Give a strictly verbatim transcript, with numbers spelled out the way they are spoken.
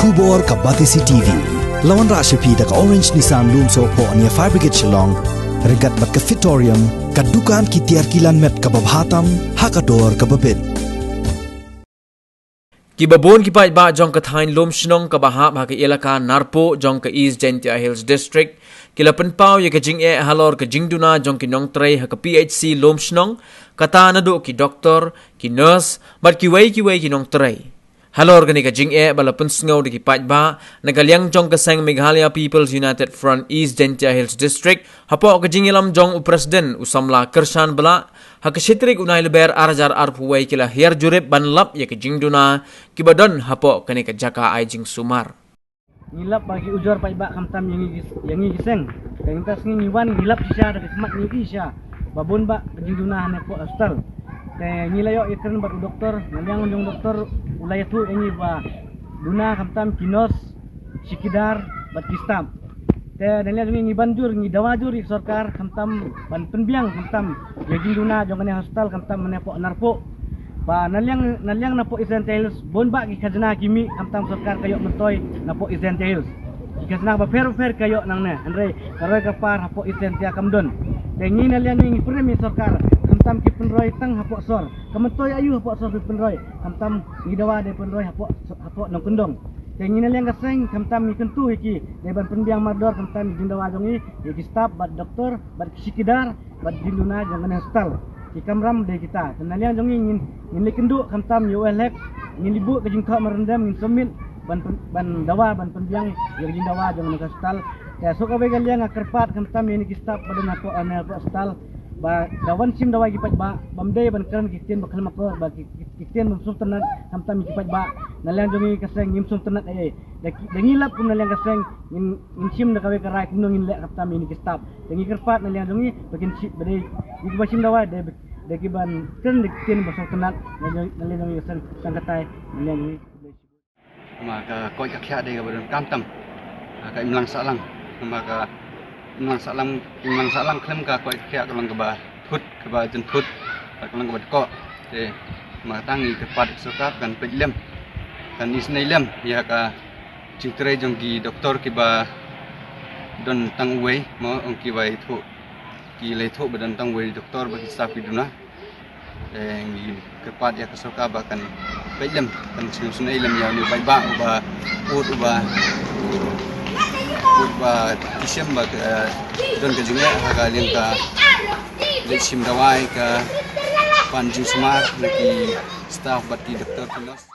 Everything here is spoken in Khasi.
Khubor ka Batesi T V. La wanrah sha phi da ka Orange Nissan Lumsohphoh near Fire Brigade Shillong. Ryngkat bad ka Fitorium, ka dukan ki tiar ki lan met kaba bha tam ha ka dor kaba bit. Kiba bun ki paidbah jong ka thaiñ Lumshnong kaba hap ha ka elaka Narpuh jong ka East Jaintia Hills District ki la pynpaw ïa ka jingeh halor ka jingduna jong ki nongtrei ha ka P H C Lumshnong, kata naduh ki doktor, ki nurse bad kiwei kiwei ki nongtrei. Halor kane ka jingeh ba la pynsngew da ki paidbah na ka liang jong ka seng Meghalaya People's United Front East Jaintia Hills District, hapoh ka jingïalam jong u President u samla Kyrshan Blah, ha ka shi tarik u Nailaber ar hajar arphew wei, ki la hiar jurip ban lap ïa ka jingduna kiba don hapoh kane ka jaka ai jingsumar. Ngi lap ba ki ujor paidbah khamtam ïa ngi ki, ïa ngi ki seng. Te mynta sngi ngi wan ngi lap shisha da ka khmat ngi ïohi shisha ba bun bah ka jingduna hangne hapoh hospital. Te ngi la ïoh ïakren bad u doktor, na liang jong u doktor u la ïathuh ïa ngi ba duna khamtam ki nurse, chowkidar bad ki staff. Te na liang jong ngi ngi ban jur, ngi dawa jur ïa ka sorkar khamtam ban pynbiang khamtam ïa ka jingduna jong kane hospital khamtam hangne hapoh Narpuh. Ba na liang, na liang napoh East Jaintia Hills bun bah ki khajna ki mih khamtam sorkar ka ïoh myntoi napoh East Jaintia Hills. Ki khajna bapher bapher ka ïoh nangne, hynrei ka roi ka par hapoh East Jaintia kam don. Te ngi na liang ngi ngi pyrshang ïa sorkar khamtam ki pynroi tang hapoh sor. Ka myntoi aïu hapoh sor ki pynroi, khamtam ngi dawa dei pynroi hapoh, hapoh nongkyndong. Te ngi na liang ka seng khamtam ngi kyntu ïa ki dei ban pynbiang mardor khamtam ïa ka jingdawa jong ngi, ïa ki staff bad doktor bad ki chowkidar bad jingduna jong kane hospital. Ki kamram dei kita. Te na liang jong ngi ngin, ngin leit kynduh khamtam ïa u L H, ngin leit buh ka jingkhoh memorandum, ngin submit ban pyn-, ban dawa, ban pynbiang ïa ka jingdawa jong kane hospital. Te shuh kawei ka liang nga kyrpad khamtam ïa kine ki staff ba don hapoh, eh, hapoh hospital ba da wan shim dawai ki paidbah, bym dei ban kren ki ktien ba khlem akor, ba ki, ki, ki ktien bym sngewtynnat khamtam ïa ki paidbah. Na liang jong ngi ka seng ngim sngewtynnat ei ei. Da ki, da ngi lap kum na liang ka seng ngin, ngin shim da kawei ka rai kumno ngin leh khamtam ïa kine ki staff. Te ngi kyrpad na liang jong ngi ba kin shim, ba dei, ïa kiba shim dawai dei, dei ki ban kren da ki ktien ba sngewtynnat na liang, na liang jong ngi ka seng, tang katei na liang jong ngi. Namar ka koit ka khiah dei kaba donkam tam ha ka imlang sahlang. Namar ka imlang sahlang, imlang sahlang khlem ka koit ka khiah ka long kaba thut, kaba jynthut, ka long kaba dkoh. Te namar kata ngi kyrpad ïa ka sorkar kan peit lem, kan isynei lem ïa ka jingtrei jong ki doktor kiba don tang uwei, mo, ong kiba ïathuh, ki la ïathuh ba don tang uwei doktor bad ki staff ki duna. Te ngi kyrpad ïa ka sorkar ba kan peit lem, kan sngewsynei lem ïa une u paidbah uba ud, uba ud, uba tieng shem ba ka, eh, don ka jingeh ha ka liang ka leit shim dawai, ka pan jingsumar na ki staff bad ki doktor ki nurse.